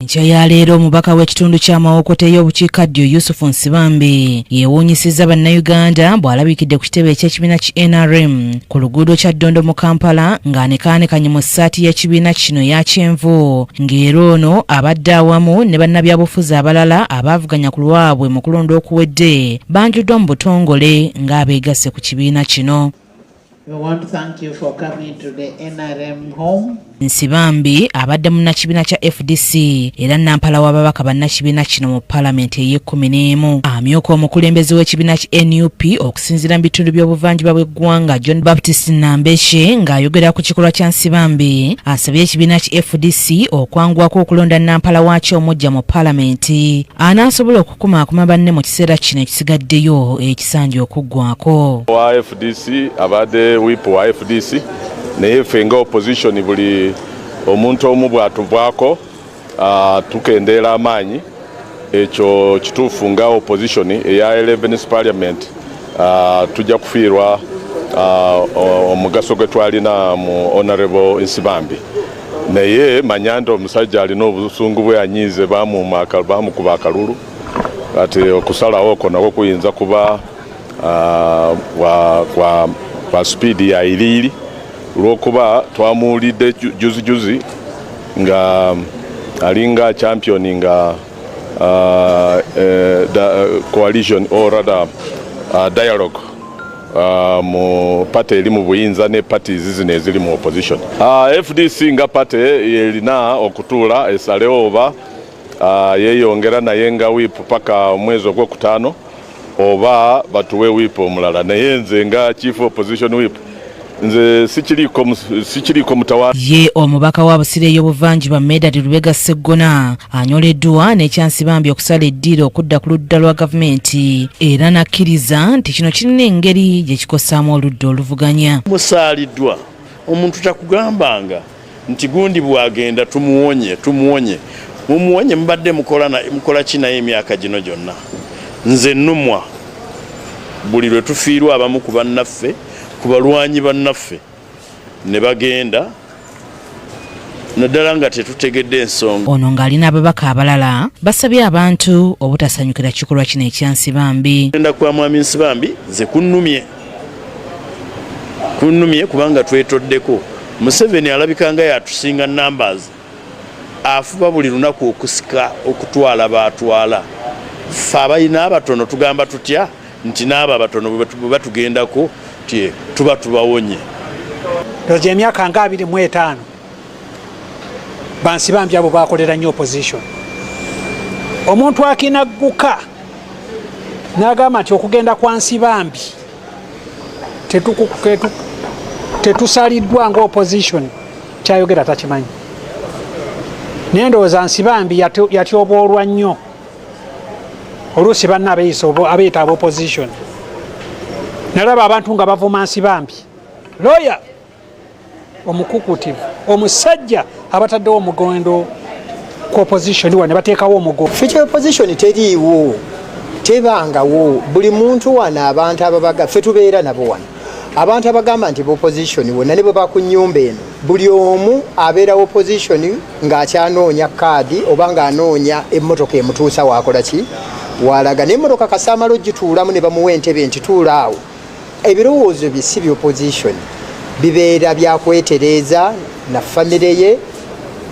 Enkya ya leero omubaka w'ekitundu kya Mawokota ey'obukiikaddyo Yusufu Nsibambi yeewuunyisizza Bannayuganda bw'alabikidde ku kitebe eky'ekibiina ki NRM ku luguudo Kyaddondo mu Kampala ng'anekaanekanye mu ssaati y'ekibiina kino eya kyenvu ng'era ono abadde awamu ne bannabyabufuzi abalala abaavuganya ku lwabwe mu kulonda okuwedde banjuddwa mu butongole ng'abeegasse ku kibiina kino. We want to thank you for coming to the NRM home. Nsibambi abadde munnakibiina kya FDC era nampala w'ababaka bannakibiina kino mu palamenti ey'ekkumi n'emu. Amyuka omukulembeze w'ekibiina ki NUP okusinziira mu bitundu by'obuvanjuba bw'eggwanga John Baptist Nambeshe ng'ayogera ku kikolwa kya Nsibambi asabye ekibiina ki FDC okwanguwako okulonda nampala waakyo omuggya mu palamenti anaasobola okukumaakuma banne mu kiseera kino ekisigaddeyo ekisanja okuggwako. Wa FDC abadde whip wa FDC, naye ffe nga opposition buli omuntu omu bw'atuvaako tukendeera amaanyi. Ekyo kituufu, nga opposition eya 11th parliament tujja kufiirwa omugaso gwe twalina mu Honorable Nsibambi, naye manya nti omusajja alina obusungu bwe, anyiize, bamukuba akalulu. Kati okusalawo okwo nakwo kuyinza kuba kwa speed ya iriiri, lwokuba twamuwulidde juzi juzi nga alinga champion nga the coalition or rather dialogue mu party eri mu buyinza ne parties zino eziri mu opposition. FDC nga party erina okutuula esalewo oba yeeyongera naye nga whip paka omwezi ogwokutaano oba batuwe whip omulala, naye nze nga chief opposition whip nze sikiriiko mutawaana. Ye omubaka wa Busiro ey'obuvanjuba Medard Lubega Sseggona anyoleddwa n'ekya Nsibambi okusala eddiiro okudda ku ludda lwa gavumenti era n'akkiriza nti kino kirina engeri gye kikosaamu oludda oluvuganya. Musaaliddwa omuntu takugambanga nti gundi bwagenda tumuwonye, tumuwonye, mumuwonye. Mubadde mukola ki naye emyaka gino gyonna? Nze nnumwa buli lwe tufiirwa abamu ku bannaffe, ku balwanyi bannaffe, ne bagenda, naddala nga tetutegedde ensonga. Ono ng'alina ababaka abalala basabye abantu obutasanyukira kikolwa kino ekya Nsibambi. Genda kwa mwami Nsibambi nze kunnumye, kunnumye kubanga twetoddeko. Museveni alabika nga yatusinga numbers, afuba buli lunaku okusika okutwala baatwala. Ffe abalina abatono tugamba tutya nti n'abo abatono bwe batugendako ti tuba tubawonye? Ndowooza emyaka nga 25 bansibambi abo bakolera nnyo opposition. Omuntu akinagguka n'agamba nti okugenda kwa Nsibambi tetusaliddwa nga opposition, kyayogera takimanyi. Naye ndowooza Nsibambi yatyoboolwa nnyo oluusi banna abeeyisa abeeyita aba opposition. Nalaba abantu nga bavuma Nsibambi, lawyer omukukutivu, omusajja abataddewo omugendo ku opposition wa ne bateekawo omugo. Future opposition teriiwo, tebangawo. Buli muntu wano, abantu ababaga ffe tubeera nabo wano, abantu abagamba nti opposition wonna ne bwe ba ku nyumba eno, buli omu abeera opposition ng'akyanoonya kaadi oba ng'anoonya emmotoka emutuusa waakola ki walaga. N'emmotoka kasaamala ogituulamu ne bamuwa entebe nti tuula awo, ebirowoozo bye si bya opposition, bibeera byakwetereeza na famire ye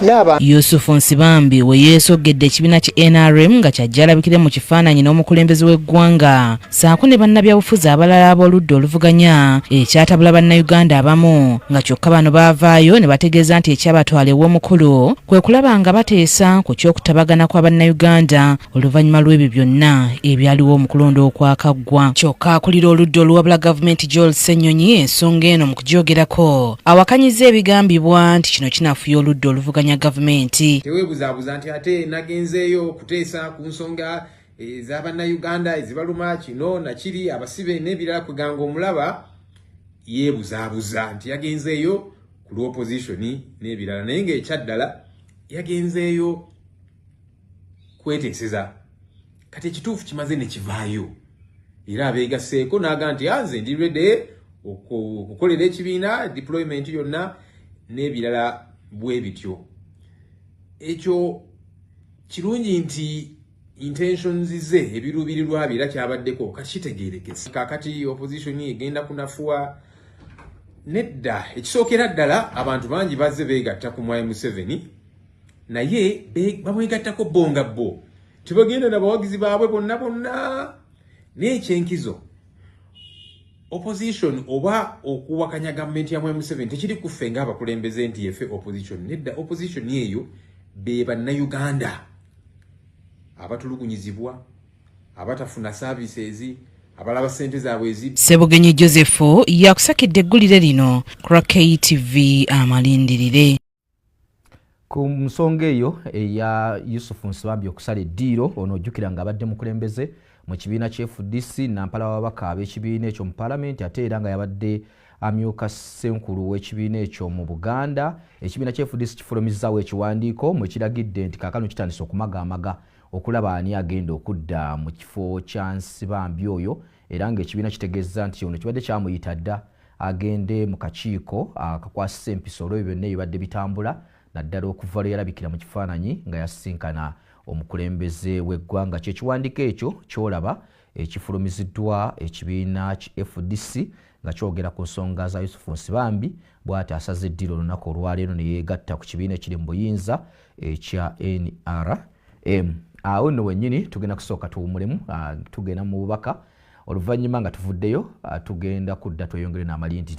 n'abantu. Yusufu Nsibambi we yeesoggedde ekibiina ki NRM nga kyajja alabikire mu kifaananyi n'omukulembeze w'eggwanga ssaako ne bannabyabufuzi abalala ab'oludda oluvuganya, ekyatabula Bannayuganda abamu, nga kyokka bano baavaayo ne bategeeza nti ekyabatwala ew'omukulu kwe kulaba nga bateesa ku ky'okutabagana kwa Bannayuganda oluvannyuma lw'ebyo byonna ebyaliwo mu kulonda okwakaggwa. Kyokka akulira oludda oluwabula gavumenti Joel Ssennyonyi ensonga eno mu kugyogerako awakanyiza ebigambibwa nti kino kinafuya oludda oluvuganya gavumenti. Teweebuzaabuza nti ate nagenzeeyo okuteesa ku nsonga ez'Abannayuganda ezibaluma kino nakiri, abasibe n'ebirala. Kweganga omulaba yeebuzaabuza nti yagenzeeyo ku lw'opposition n'ebirala, naye ng'ekyaddala yagenzeeyo kweteeseza. Kati ekituufu kimaze ne kivaayo, era abeegasseeko n'aga nti nze ndi ready okukolera ekibiina, deployment yonna n'ebirala bwe bityo. Ekyo. Kirungi nti intentions ze, ebiruubirirwa bye era kyabaddeko kakitegeerekese. Kakati opposition egenda kunafuwa? Nedda. Ekisookera ddala, abantu bangi bazze beegatta ku Mwami Museveni, naye bamwegattako bo nga bo, tebagenda na bawagizi baabwe bonna bonna. Naye ekyenkizo, opposition oba okuwakanya gavumenti ya Mwami Museveni tekiri kuffe ng'abakulembeze nti yefe opposition. Nedda, opposition eyo be Bannayuganda abatulugunyizibwa, abatafuna services, abalaba sente zaabwe ezi Sebugenyi Joseph yakusakidde eggulire lino ku lwa KTV Amalindirire. Ku nsonga eyo eya Yusufu Nsibambi okusala eddiiro, ono ojjukira nga abadde mukulembeze mu kibiina kya FDC, nampala w'ababaka ab'ekibiina ekyo mu paalamenti, ate era nga yabadde amyuka ssenkulu w'ekibiina ekyo mu Buganda. Ekibiina kya FDC kifulumizaawo ekiwandiiko mwe kiragidde nti kaakano kitandise okumagaamaga okulaba ani agenda okudda mu kifo kya Nsibambi oyo, era ng'ekibiina kitegeeza nti ono kibadde kyamuyita dda agende mu kakiiko akakwasisa empisa olw'ebyo byonna ebibadde bitambula, naddala okuva lwe yalabikira mu kifaananyi nga yasisinkana omukulembeze w'eggwanga. Kyekiwandiiko ekyo kyolaba ekifulumiziddwa ekibiina ki FDC nga kyogera ku nsonga za Yusufu Nsibambi, bw'ati asaze eddiiro olunaku olwaleero ne yeegatta ku kibiina ekiri mu buyinza ekya NRM. Awo nno wennyini tugenda kusooka tuwumulemu, tugenda mu bubaka. Oluvannyuma nga tuvuddeyo, tugenda kudda tweyongere n'amalindiri.